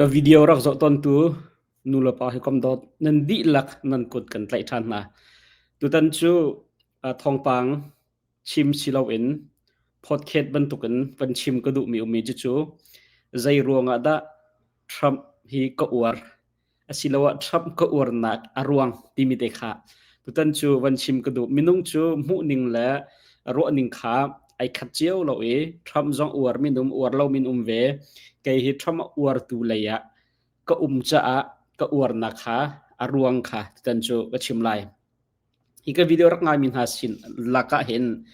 Ka video rak zoh tawntu nulepa hi kom dawt nan dihlak nan kut kan tlaih ṭhan hna. Tutan cu thawngpang chim si loin podcast bantukin van chim ka duhmi ummi cucu zei ruangah dah Trump hi ka uar asiloah Trump ka uarnak a ruang timi te kha tutan cu van chim ka duh. Minung cu hmuhning le ruahning kha ai khat cio lo i Trump zong uar minum uar lo min um ve. Kei hi Trump a uartu lei ah ka um caah ka uarnak kha a ruang kha tutan cu ka chim lai. Hi ka video rak ngaimi hna sin lakah hin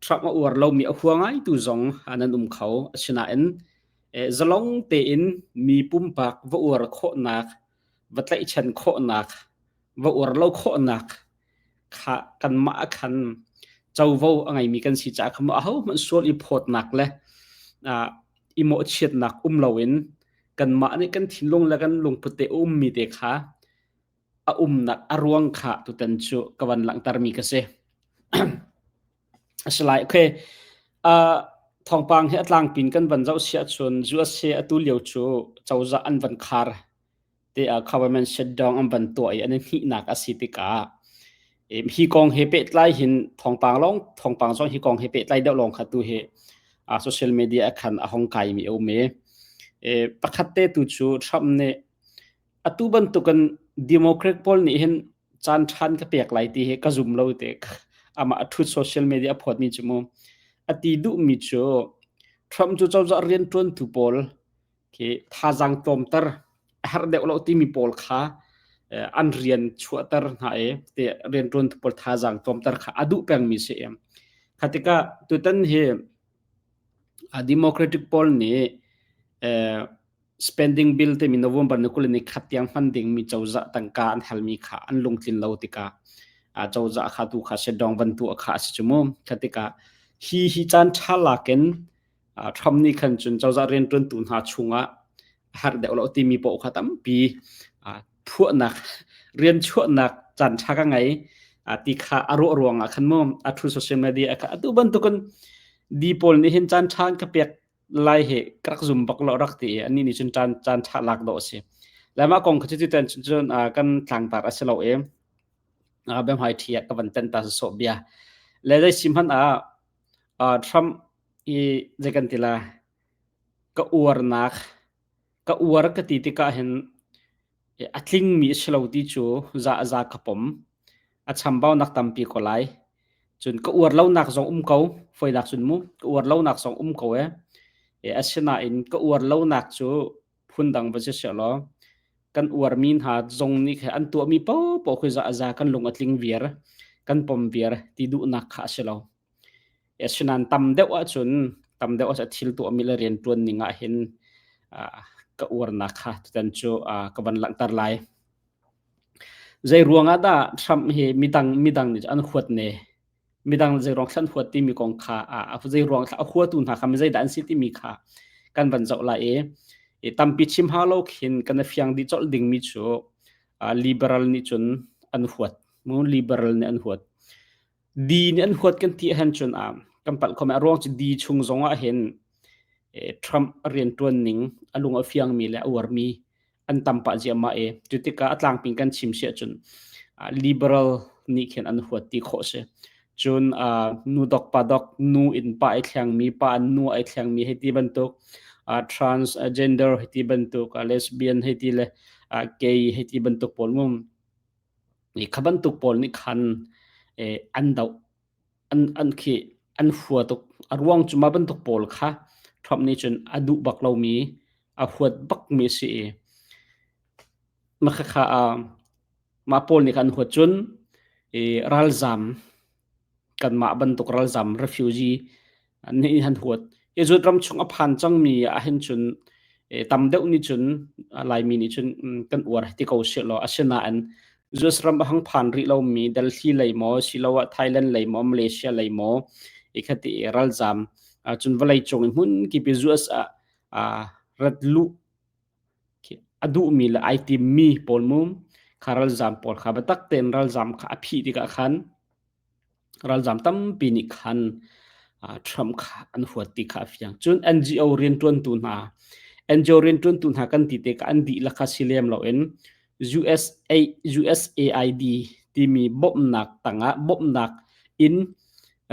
Trump a uar lomi a hua ngaitu zong nan um kho. Asinain zalong tein mi pumpak va uar khawhnak, va tlaihchan khawhnak, va uar lo khawhnak kha kanmah ah khan covo a ngeimi kan si caah khan ahohmanh sual i phawtnak le i mawhchiatnak um loin kanmah nih kan thinlung le kan lungput te a ummi te kha a umnak a ruang kha tutan cu ka van langhtermi ka si. Asilai, okay. Uh, thawngpang hi a tlangpin kan van zoh siah cun USA atu lio cu cozah an van khar te uh, government shutdown an van tuah i an i hnihnak a si tikah hi kong he pehtlai hin thawngpang lawng thawngpang zong hi kong he pehtlai deuh lawng kha tu hi uh, social media khan a hong kai mi a um i pakhat te tu cu Trump nih Atu bantukin Democrat pawl nih hin caan ṭhan ka pek lai ti hi ka zum lo te amah a ṭhut social media a phawtmi cu mu. A ti duhmi cu Trump cu cozah rianṭuantu pawl khi thazaang tlawmter a herh deuh lo timi pawl kha an rian chuahter hna i te rianṭuantu pawl thazaang tlawmter kha a duh pengmi si. Kha tikah tutan hi Democratic pawl nih Spending bill timi November ni 20 ni khat tiang hman dingmi cozah tangka an halmi kha an lungtlin lo tikah cozah kha tu kha shutdown van tuah kha a si cu mu. Kha tikah hi hi caan ṭha lakin Trump nih khan cun cozah rianṭuantu hna chungah a herh deuh lo timi paoh kha tampi phuahnak rian chuahnak caan ṭha ka ngei ti kha a ruah ruangah khan mu a thu social media kha atu bantukin di pawl nih hin caan ṭha an ka pek lai hi ka rak zum bak lo rak ti i anih nih cun caan caan ṭha lak dawh a si. Le mah kong kha cu tutan cun kan tlangtar a si lo i biahmai ṭhi ah ka van tenh ta sawsawh bia. Le zei si hmanh ah Trump i zei kan ti la ka uarnak ka uar ka ti tikah hin a tlingmi a si lo ti cu za a za ka pom. A chambaunak tampi ko lai. Cun ka uar lonak zong um ko. Foinak cun mu, ka uar lonak zong um ko e. E asinain ka uar lonak cu phundang va si sehlaw kan uarmi hna zong nih khe an tuahmi paohpaoh khi za a za kan lung a tling viar, kan pom viar ti duhnak kha a si lo. Asinain tam deuh ahcun tam deuh ahcun thil tuahmi le rianṭuan ning ah hin ka uarnak kha tutan cu ka van langhter lai. Zei ruangah dah Trump hi midang midang nih an huat ne? Midang zei ruang thlan huat timi kong kha zei ruang a huatu hna kha mi zeidah an si timi kha kan van zoh lai i tampi chim hau lo khin kan i fiang dih colh dingmi cu liberal nih cun an huat. Mu liberal nih an huat. Di nih an huat kan ti ahhin cun kan palh kho men. A ruang cu di chung zong ah hin Trump rianṭuan ning a lung a fiangmi le a uarmi an tam pah ziahmah i cu tikah a tlangpi kan chim si ahcun liberal nih khin an huat ti khawh si. Cun nu dok pa dok, nu in pa ai thlengmi, pa in nu ai thlengmi hei ti bantuk, transgender hei ti bantuk, lesbian hei ti le gay hei ti bantuk pawl mu. Kha bantuk pawl nih khan an doh an an khi an hua tuk. A ruang cu mah bantuk pawl kha Trump nih cun a duh bak lomi, a huat bakmi a si i mah khakha mah pawl nih khan an huat cun ralzam kanmah bantuk ralzam refugee nih an huat. Israel ram chung a phan cangmi ahhin cun tam deuh nih cun Laimi nih cun kan uar ti ko sih law asinain US ram a hang phan rih lomi Delhi lei maw siloah Thailand lei maw Malaysia lei maw i khati ralzam cun vawlei cung i hmun kip i US ah rat luh a duhmi le ai timmi pawl mu kha ralzam pawl kha biatak tein ralzam kha a phih tikah khan Ralzaam tampi nih khan Trump kha an huat ti kha a fiang. Cun NGO rianṭuantu hna, NGO rianṭuantu hna kan ti tikah an dihlak kha si lem loin USA, USAID timi bawmhnak tangah bawmhnak in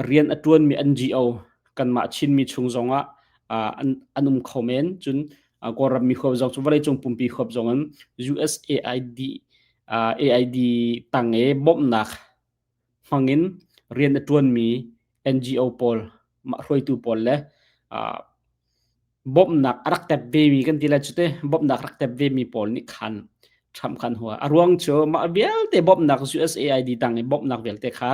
rian a ṭuanmi NGO kanmah Chinmi chung zongah an, an um kho men. Cun Kawlram mi huap zong cu vawleicung pumpi huap zong in USAID AID tang i bawmhnak hmangin rian a ṭuanmi NGO pawl, mah hruaitu pawl le bawmhnak a rak tep vemi kan ti lai cu te bawmhnak rak tep vemi pawl nih khan Trump khan hua. A ruang cu mah vialte bawmhnak USAID tang i bawmhnak vialte kha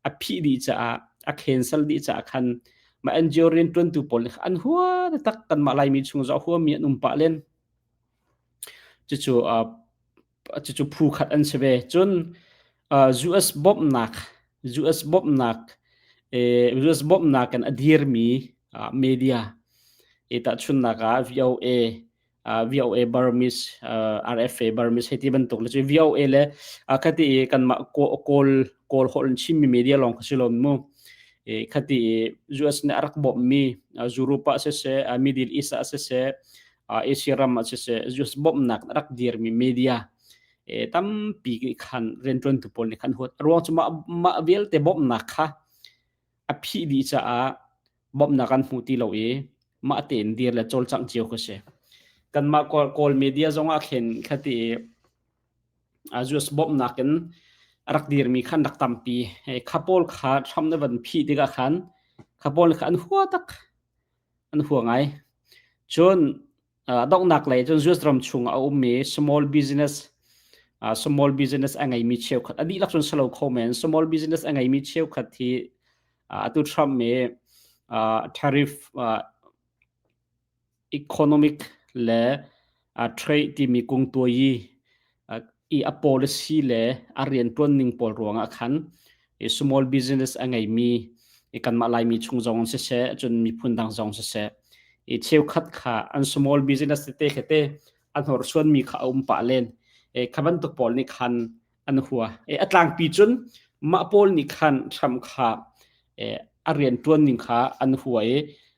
a phih dih caah a cancel dih caah khan mah NGO rianṭuantu pawl nih an hua tak kanmah Laimi chung zong huami an um pah len. Cucu cucu phu khat an si ve. Cun US bawmhnak US bawmhnak US bawmhnak in a dirmi media i tahchunhnak ah VOA VOA Burmese RFA Burmese hei ti bantuk le cu VOA le khati i kanmah Kawl Kawl holh in chimmi media lawng kha si lo mu. Khati i US nih a rak bawmhmi Europe ah siseh Middle East ah siseh Asia ram ah siseh US bawmhnak rak dirmi media tampi khan rianṭuantu pawl nih khan huat. A ruang cu mah mah vialte bawmhnak kha a phih dih caah bawmhnak an hmu ti lo i mah tein dir le cawlcangh cio kha si. Kanmah Kawl, Kawl media zong ah khin khati i US bawmhnak in a rak dirmi khan rak tampi. Kha pawl kha Trump na van phih tikah khan kha pawl kha an hua tak. An hua ngai. Cun donghnak lei cun US ram chung a ummi small business small business a ngeimi cheukhat a dihlak cun salo kho men small business a ngeimi cheukhat hi atu Trump nih tariff economic le trade timi kung tuai i a policy le a rianṭuan ning pawl ruangah khan small business a ngeimi kanmah Laimi chung zong siseh cun miphun dang zong siseh i cheukhat kha an small business tete kha te an horsuanmi kha a um pah len. Kha bantuk pawl nih khan an hua. A tlangpi cun mah pawl nih khan Trump kha a rianṭuan ning kha an hua i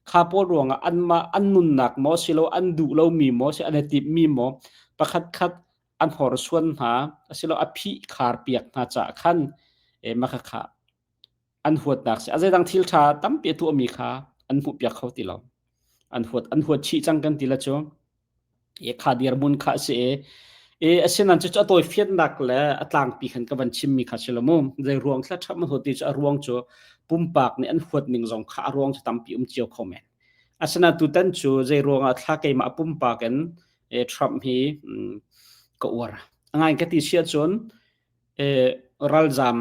kha pawl ruangah anmah an nunnak maw silo an duh lomi maw si an i timhmi maw pakhat khat an horsuan hna asilo a phih khar piak hna caah khan mah khakha an huatnak si a zeidang thil ṭha tampi a tuahmi kha an hmuh piak kho ti lo an huat an huat chih cang kan ti la cu e kha dirhmun kha a si e e asinan cu a tawi fiannak le a tlangpi khan ka van chimmi kha si lo mu zei ruang thla ṭham an huat ti cu a ruang cu pumpak nih an huat ning zong kha a ruang cu tampi um cio kho men asinain tutan cu zei ruangah thla keimah pumpak in e Trump hi ka uar ngai ka ti sia cun e ralzam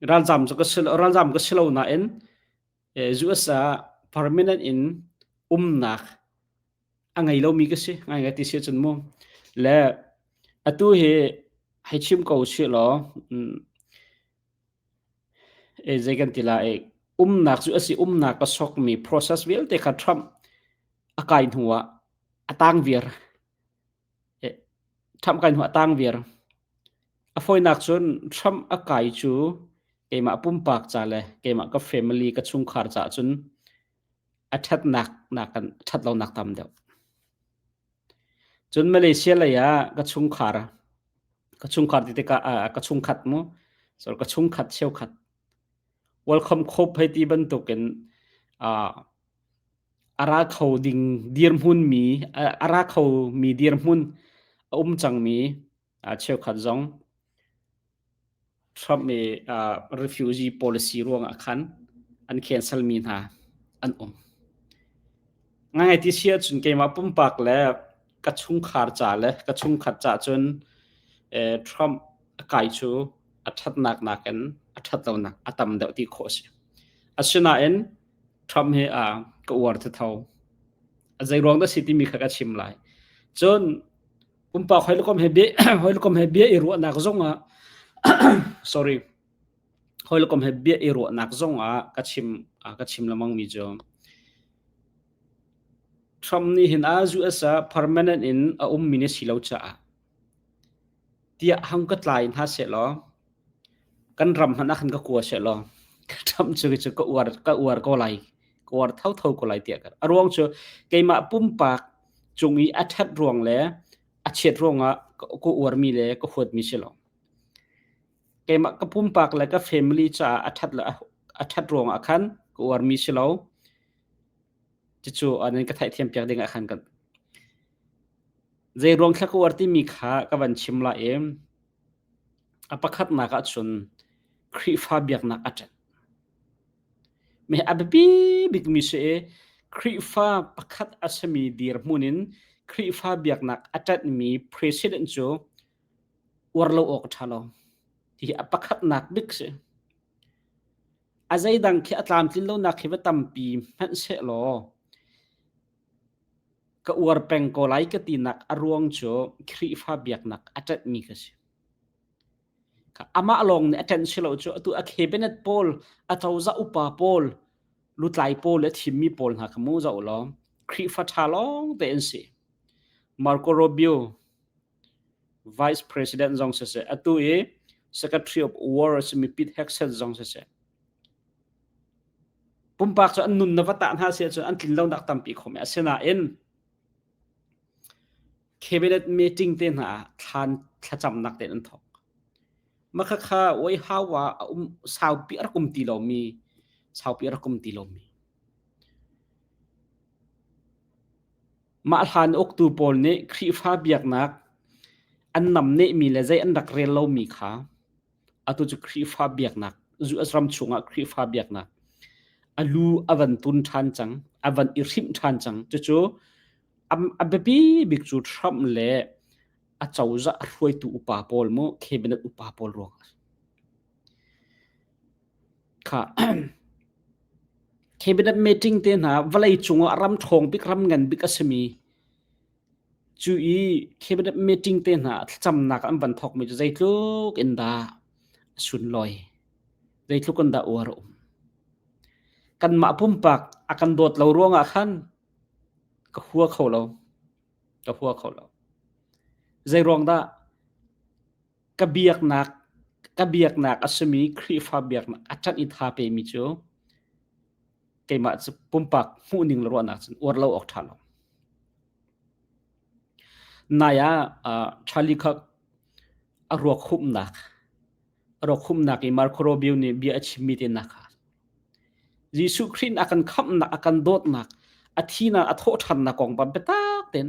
ralzam cu ka si ralzam ka si lo nain US ah permanent in umnak a ngei lomi ka si ngai ngai ti si cun mu le atu hi hei chim ko si law e zei kan ti la e umnak cu asi umnak ka sokmi process vialte kha Trump a kai hnu ah a tang viar Trump kai hnu ah tang viar. A fawinak cun Trump a kai cu keimah pumpak ca le keimah ka family ka chungkhar caah cun a ṭhatnak nakin a ṭhatlonak tam deuh. Cun Malaysia lei ah ka chungkhar ka chungkhar ti tikah ka chungkhat mu so ka chungkhat cheukhat welcome khop hei ti bantukin a ra kho ding dirhmun mi a ra kho mi dirhmun a um cangmi cheukhat zong Trump i refugee policy ruangah khan an cancel mi hna an um. Ngai ti si ahcun keimah pumpak le ka chungkhar ca le ka chungkhat ca cun Trump a kai cu a ṭhatnak nakin a ṭhatlonak a tam deuh ti khawh a si. Asinain Trump hi ka uar thatho. A zei ruang dah si timi kha ka chim lai. Cun pumpak hawikom he bia hawikom he bia i ruahnak zong ah sorry hawikom he bia i ruahnak zong ah ka chim ka chim lengmang mi cu Trump nih hin a US ah permanent in a ummi ni si lo caah tiah hang ka tlai hna seh law kan ram hmanh ah khan ka kua seh law Trump cu cu ka uar ka uar ko lai ka uar thotho ko lai tiah ka a ruang cu keimah pumpak. cung i a ṭhat ruang le a chiat ruangah ka uarmi le ka huatmi si lo. Keimah ka pumpak le ka family caah a ṭhat le a ṭhat ruangah khan ka uarmi si lo. Cucu nan ka theihthiam piak ding ah khan kan zei ruang thla ka uar timi kha ka van chim lai i a pakhatnak ahcun Khrihfa biaknak a ṭanh. Mi a biapi bikmi si i Khrihfa pakhat a simi dirhmun in Khrihfa biaknak a ṭanhmi president cu uar lo awk a ṭha lo. Hihi a pakhatnak bik si. A zeidang khi a tlamtlin lonak khi va tampi hmanh sehlaw ka uar peng ko lai ka tinak a ruang cu Khrihfa biaknak a ṭanhmi ka si. Amah lawng nih a ṭanh si lo cu atu a cabinet pawl, a cozah upa pawl, lutlai pawl le thimmi pawl hna kha mu zoh law Khrihfa ṭha lawng te an si. Marco Rubio, Vice President zong siseh, atu i Secretary of War a simi Pete Hegseth zong siseh, pumpak cu an nun na va tah hna si ahcun an tlin lonak tampi kho men. Asinain Cabinet meeting te hna ah thlan thlacamnak tein an thawk. Mah khakha oi hau ah a um saupi a rak um ti lomi saupi a rak um ti lomi. Mah hlan uktu pawl nih Khrihfa biaknak an namnehmi le zei an rak rel lomi kha atu cu Khrihfa biaknak US ram chungah Khrihfa biaknak a lu a van tun ṭhan cang, a van i hrimh ṭhan cang. Cucu a biapi bik cu Trump le a cozah a hruaitu upa pawl mu cabinet upa pawl ruangah. Kha cabinet meeting te hna vawlei cungah ram ṭhawng bik ram ngan bik a simi Cu i cabinet meeting te hna thlacamnak an van thawkmi cu zeitluk in dah a sunlawi, zeitluk in dah uar a um. Kanmah pumpak a kan dawt lo ruangah khan ka hua kho lo. Ka hua kho lo. Zeiruang dah ka biaknak ka biaknak a simi Khrihfa biaknak a ṭanh i tha pemi cu keimah cu pumpak hmuhning le ruahnak cun uar lo awk ṭha lo. Nai ah Charlie Kirk a ruak humhnak a ruak humhnak i Marco Rubio nih bia a chimmi te nak kha Jesuh Khrih a kan khamhnak a kan dawtnak a thinak a thawhṭhannak kong pa biatak tein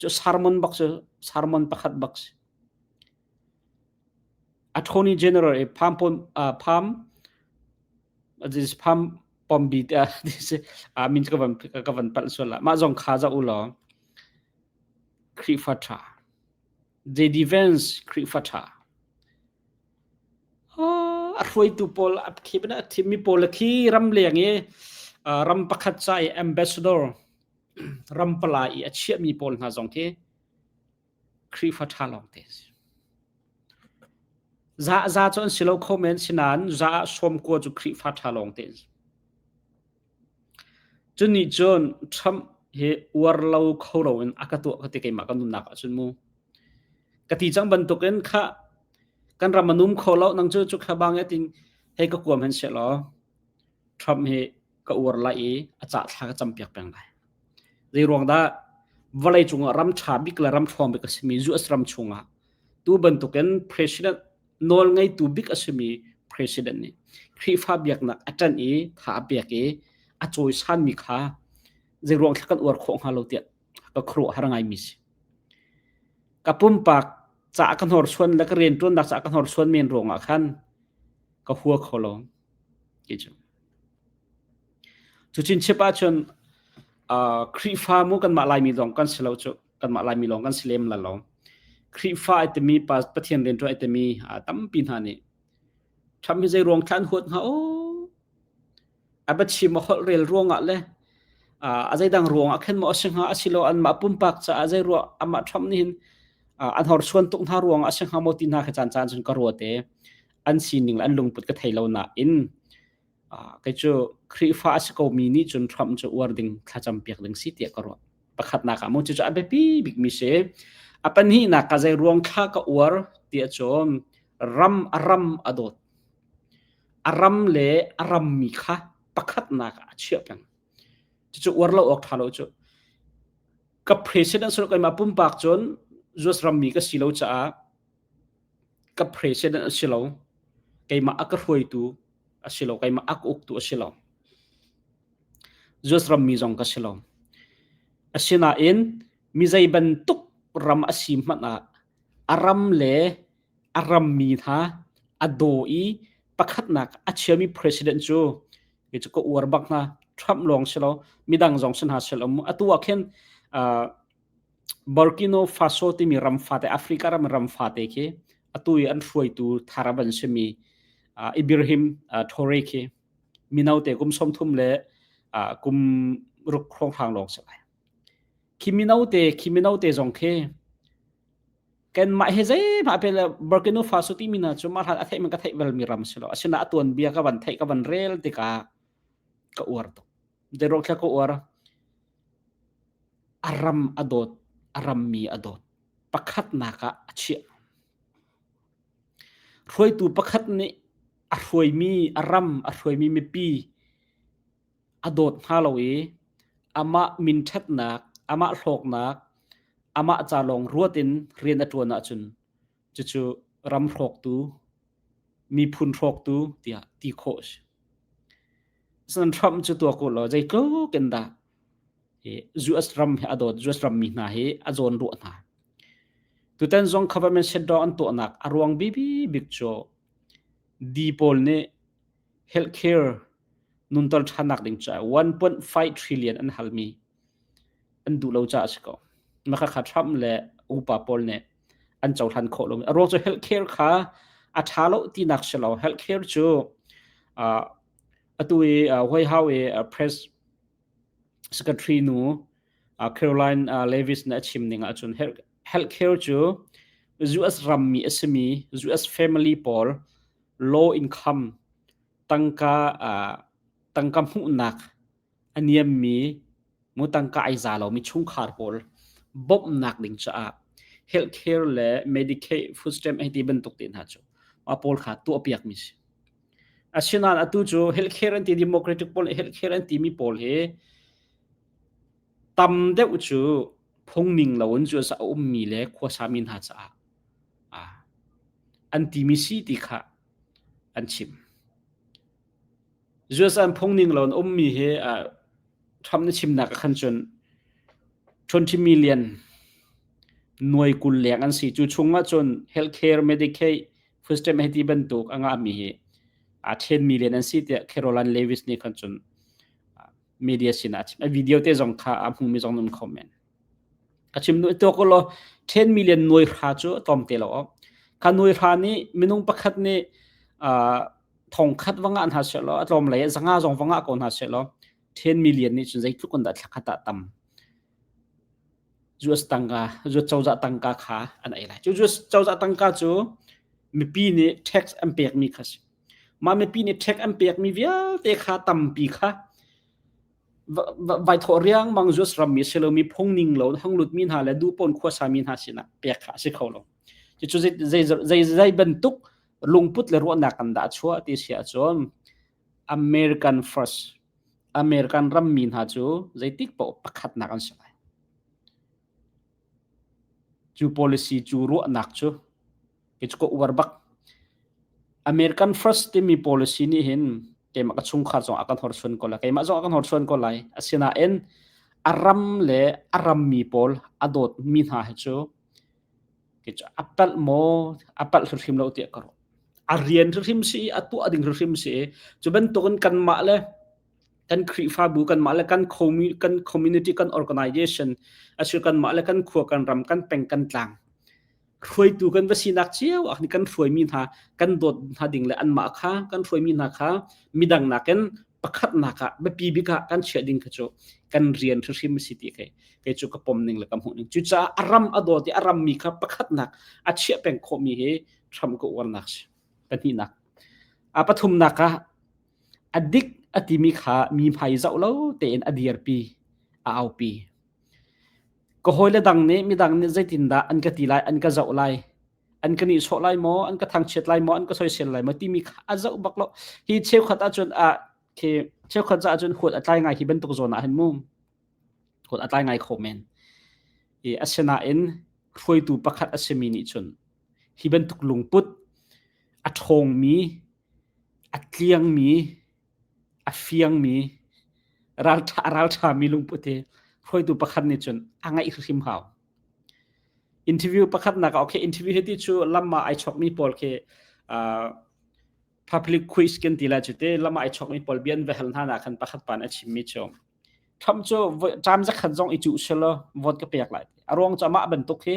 cu sermon bak cu sermon pakhat bak si. Attorney General i Palm Palm this Palm Pombi te a min ka van ka van palh sual la mah zong kha za u law Khrihfa ṭha JD Vance Khrihfa ṭha a hruaitu pawl a khi a thimmi pawl khi ramleng i ram pakhat ca i ambassador ram pala i a chiahmi pawl hna zong khi Khrihfa ṭha lawngte a si. Za za cu an si lo kho men sinain za ah sawmkua cu Khrihfa ṭha lawngte an si. Cu nih cun Trump hi uar lo kho loin a ka tuah ka ti keimah ka nunnak ahcun mu. Ka ti cang bantukin kha kan ram a num kho lo nang cu cu kha bang tin hei ka kuam hen seh law Trump hi ka uar lai i a cah thla ka campiak peng lai. Zei ruang dah vawlei cungah ram ṭha bik le ram ṭhawng bik a simi US ram chungah tu bantukin president nawl ngeitu bik a simi president nih Khrihfa biaknak a ṭanh i tha a pek i a cawisanmi kha zei ruang thla kan uar khawh hnga lo tiah ka khuaruah har ngaimi si. Ka pumpak caah ka hnorsuan le ka rianṭuannak caah ka hnorsuan men ruangah khan ka hua kho lo. Ti cu. Cu chinchip ahcun uh, Khrihfa mu kanmah Laimi lawng kan si lo cu kanmah Laimi lawng kan si lem la lo. Khrihfa ai timi pa Pathian rianṭuan ai timi uh, tampi hna nih Trump hi zei ruang thla an huat hnga aw a biachim a holh rel ruangah le uh, a zeidang ruangah khan maw a si hnga asilo anmah pumpak caah zei ruah amah Trump nih hin uh, an horsuan tuk hna ruangah a si hnga maw ti hna kha caan caan cun ka ruat e an sining le an lungput ka thei lo nain kei cu Khrihfa a si komi nih cun Trump cu uar ding thlacam piak ding si tiah ka ruah. Pakhatnak ah mu cucu a biapi bikmi si. A pahnihnak ka zei ruang thla ka uar tiah cun ram a ram a dawt. A ram le a rammi kha pakhatnak ah a chiah peng. Cucu uar lo awk ṭha lo cu. Ka president sor keimah pumpak cun US rammi ka si lo caah ka president a si lo. Keimah a ka hruaitu a si lo. Keimah a ka uktu a si lo. US rammi zong ka si lo. Asinain mi zei bantuk ram a si hmanh ah a ram le a rammi hna a daw i pakhatnak a chiami president cu kei cu ka uar bak hna. Trump lawng si lo midang zong si hna sel um atu ah khin uh, Burkina Faso timi ram fate Africa ram ram fate khi atu i an hruaitu thar ban simi uh, Ibrahim uh, Traore khi mino te kum 30 le uh, kum ruk hrawng lawng si lai khi mino te khi mino te zong khi Kanmah hi zeihmah pe le Burkina Faso timi hna cu mah hlan a theih man ka theih balmi ram si lo. Asinain a tuanbia ka van theih ka van rel tikah ka uar tuk. Zeiruang thla ka uar? A ram a dawt, a rammi a dawt. Pakhatnak ah a chiah. Hruaitu pakhat nih a hruaimi a ram, a hruaimi mipi a dawt hnga lo i amah minṭhatnak, amah hlawknak, amah ca lawng ruat in rian a ṭuan ahcun cucu ram hrawktu, miphun hrawktu tiah ti khawh a si. Asinain Trump cu tuak u law zeitluk in dah US ram hi a dawt, US rammi hna hi a zawnruah hna. Tutan zong government shutdown an tuahnak a ruang bik cu D pawl nih healthcare nunter ṭhannak ding caah 1.5 trillion an halmi an duh lo caah a si ko. Mah kha Trump le upa pawl nih an cohlan khawh lomi. A ruang cu healthcare kha a ṭha lo tinak si lo. Healthcare cu uh, atu i uh, White House i uh, press secretary nu uh, Caroline uh, Levis nih a chim ning ahcun healthcare cu US rammi a simi US family pawl low income tangka uh, tangka hmuhnak a niammi mu tangka ai za lomi chungkhar pawl bawmhnak ding caah healthcare le Medicaid food stamp hei ti bantuk te hna cu mah pawl kha tuahpiak mi si. Asinain atu cu healthcare an ti democratic pawl nih healthcare an timi pawl hi tam deuh cu phungning loin cu a ummi le khuasami hna caah an timi si ti kha an chim. US an phungning lo an ummi hi Trump na chimnak ah khan cun 20 million nuai 20 leng an si. Cu chung ah cun healthcare, Medicaid, food stamp hei ti bantuk a ngahmi hi a 10 million an si tiah Caroline Levis nih khan cun media sin ah a chim. A video te zong kha a hmumi zong nan kho men. Ka chim duh tuak law 10 million nuai hra cu a tlawm te lo. Kha nuai hra nih minung pakhat nih uh, thong khat va ngah hna seh law a tlawm lei zanga zong va ngah ko hna seh law 10 million nih cun zeitluk in dah thla khat ah tam US tangka US cozah tangka kha an ei lai. Cu US cozah tangka cu mipi nih tax an pekmi kha si. Mah mipi nih tax an pekmi vialte kha tampi kha vai thawh riangmang US rammi si lomi phungning lo hanglutmi hna le duhpawn khuasami hna sinah pek kha a si kho lo. Cucu zei, zei, zei bantuk lungput le ruahnak kan dah chuah ti si ahcun American first American rammi hna cu zeitik paoh pakhatnak an si lai. Cu policy cu ruahnak cu kei cu ka uar bak. American first timi policy nih hin keimah ka chungkhar zong a kan horsuan ko lai. Keimah zong a kan horsuan ko lai. Asinain a ram le a rammi pawl a dawtmi hna hi cu kei cu a palh maw a palh hrimhrim lo tiah ka ruah. A rian hrimhrim si i a tuah ding hrimhrim si i cu bantukin kanmah le kan Khrihfabu kanmah le kan kan community kan organization asi kanmah le kan khua kan ram kan peng kan tlang hruaitu kan va sinak cio ah kan hruaimi hna kan dawt hna ding le anmah kha kan hruaimi hna kha midang nakin pakhatnak ah biapi bik ah kan chiah ding kha cu kan rian hrimhrim a si ti kei kei cu ka pom ning le ka hmuh ning cucaah a ram a dawt i a rammi kha pakhatnak a chiah peng khawhmi hi Trump ka uarnak si pahnihnak a pathumnak ah a dik a timi kha mi hmai zoh lo tein a dirpi a aupi Ka hawile dang nih midang nih zeitindah an ka ti lai, an ka zoh lai, an ka nihsawh lai maw, an ka thangchiat lai maw, an ka soisel lai maw timi kha a zoh bak lo. Hi cheukhat ahcun ah khi cheukhat caah cun huat a tlai ngai hi bantuk zawn ah hin mu. Huat a tlai ngai kho men. I asinain hruaitu pakhat a simi nih cun hi bantuk lungput a ṭhawngmi, a tliangmi, a fiangmi, ralṭha ralṭhami lungput hi hruaitu pakhat nih cun a ngeih hrimhrim hau. Interview pakhatnak ah okay interview hi ti cu lam ah ai chawkmi pawl khi uh, public quiz kan ti lai cu te lam ah ai chawkmi pawl bia an va hal hna nak khan pakhat pa nih a chimmi cu Trump cu term zakhat zong i cuh selaw vote ka pek lai. A ruang cu amah bantuk hi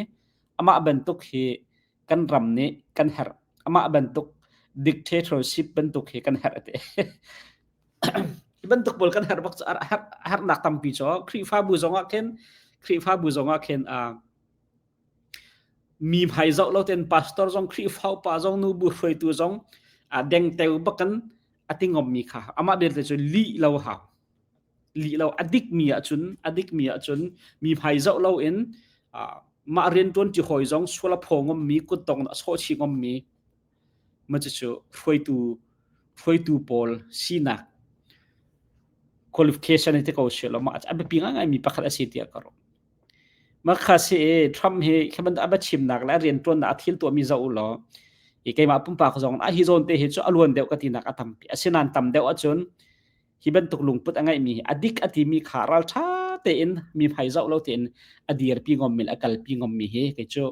amah bantuk hi kan ram nih kan herh. Amah bantuk dictatorship bantuk hi kan herh te. Hi bantuk pawl kan herh bak cu herhnak tampi cu Khrihfabu zong ah khin Khrihfabu zong ah khin uh, mi hmai zoh lo ten pastor zong Khrihfa upa zong nu bu hruaitu zong uh, dengteo bakan a ti ngommi kha amah belte cu lih lo hau lih lo a dikmi ahcun a dikmi ahcun mi hmai zoh lo in uh, mah riantuan ti hawi zong sual a phaw ngommi kuttong a sawh chih ngommi ma cucu hruaitu hruaitu pawl sinak qualification te ko si lo ma a biapi ngai mi pakhat a si tiah ka ruah ma kha si i Trump hi khaban a chimnak le a riantuannak a thil tuahmi zoh u law i keimah pumpak zong a hi zawn te hi cu a luan deuh ka tinak a tampi asinain tam deuh ahcun hi bantuk lungput a ngeihmi hi a dik a timi kha ralṭha tein mi hmai zoh lo tein a dirpi ngommi le a kalpi ngommi hi kei cu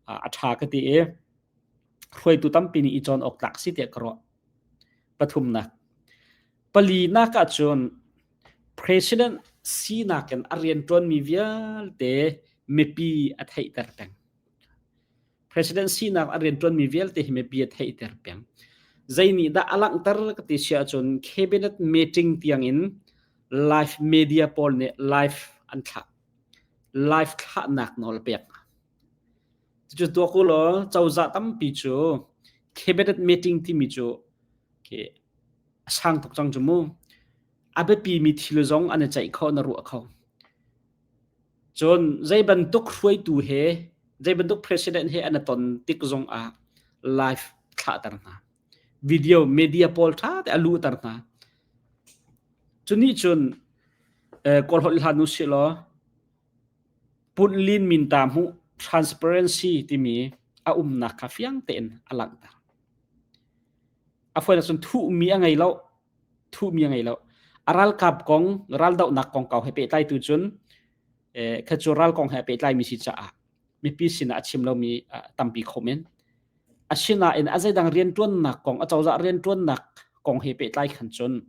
a ṭha ka ti i hruaitu tampi nih i cawn awk tlak si tiah ka ruah. Pathumnak. Palinak ahcun president sinak in a rianṭuanmi vialte mipi a theihter peng. President sinak a rianṭuanmi vialte hi mipi a theihter peng. Zei nih dah a langhter ka ti si ahcun cabinet meeting tiangin live media pawl nih live an thlah. Live thlahnak nawl a pek hna. Cucu tuak u law cozah tampi cu cabinet meeting timi cu khi a sang tuk cang cu mu. A biapimi thil zong an i ceih kho, an i ruah kho. Cun zei bantuk hruaitu he, zei bantuk president he an i ton tik zong ah live thlahter hna. Video media pawl ṭha te a luhter hna. Cu nih cun eh, Kawl holh hlan u sih law punlin minta hmuh transparency timi a umnak kha fiang tein a langhter. A fawinak cun thuhmi a ngei lo. Thuhmi a ngei lo. A ralkap kong, raldohnak kongkau he pehtlai tu cun eh, kha cu ral kong he pehtlaimi si caah mipi sinah a chim lomi tampi kho men. Asinain a zeidang rianṭuannak kong, a cozah rianṭuannak kong he pehtlai khan cun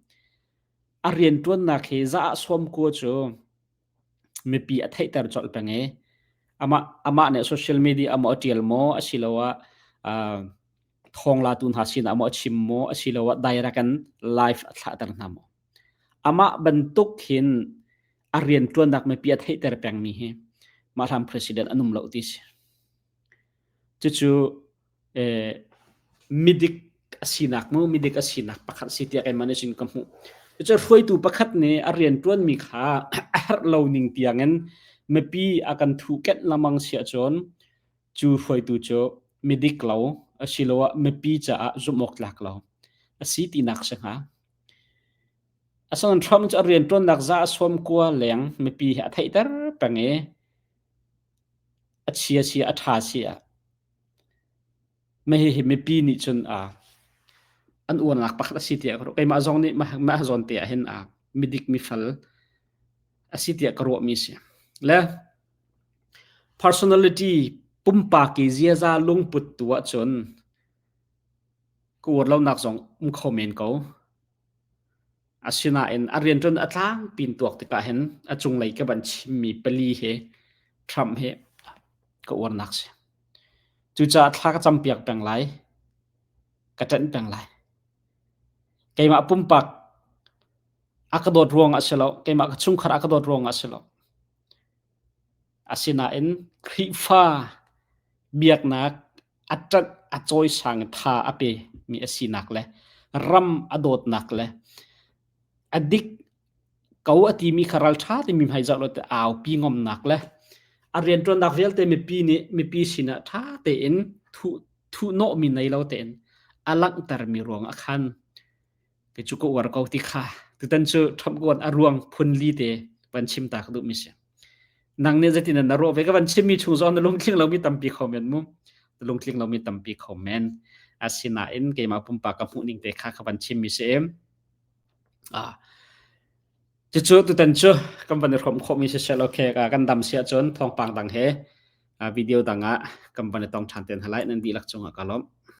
a rianṭuannak hi za ah sawm kua cu mipi a theihter colh peng i amah amah nih social media ah maw a ṭial maw asiloah uh, thawnglatu hna sinah maw a chim maw asiloah direct in live a thlahter hna maw amah bantuk hin a rianṭuannak mipi a theihter pengmi hi mah hlan president an um lo ti si. Cucu midik a sinak mu midik a sinak pakhat si tiah keimah nih cun ka hmuh. Cucu hruaitu pakhat nih a rianṭuanmi kha a herh lo ning tiangin mipi a kan thuhkenh lengmang si ahcun cu hruaitu cu midik lo asiloah mipi caah zumh awk tlak lo a si tinak si hnga. Asinain Trump cu a rianṭuannak za a sawm kua leng mipi hi a theihter peng i a chia si a ṭha si ah mah hihi mipi nih cun uh, an uarnak pakhat a si tiah ka ruah. Keimah zong nih mah, mah zawn te ah hin uh, midik mifel a si tiah ka ruahmi si. Le personality pumpak i ziaza lungput tu ahcun ka uar lonak zong um kho men ko. Asinain a rianṭuan a tlangpi in tuak tikah hin a cunglei ka van chimmi pali hi Trump hi ka uarnak si. Cucaah thla ka campiak peng lai. Ka ṭanh peng lai. Keimah pumpak a ka dawt ruangah si lo, keimah ka chungkhar a ka dawt ruangah si lo. Asinain Khrihfa biaknak a ṭanh a cawisang i tha a pe mi a sinak le ram a dawtnak le a dik ko a timi kha ralṭha timi hmai zoh lo te aupi ngomnak le a rianṭuannak vialte mipi nih mipi sinah ṭha tein thuh thuhnawhmi nei lo tein a langhtermi ruang ah khan kei cu ka uar ko ti kha tutan cu Trump ka a ruang phun li te van chim ta ka duhmi si. Nang nih zeitin na ruah ve ka van chimmi chung zong na lungtling lomi tampi kho men mu. Na lungtling lomi tampi kho men. Asinain keimah pumpak ka hmuh ning te kha ka van chimmi si. Ah. Cucu tutan cu kan van i hrawm khawhmi siseh okay kan dam si ahcun thawngpang dang he video dang ah kan van i tong ṭhan te hna lai. Nan dihlak cungah ka lawmh.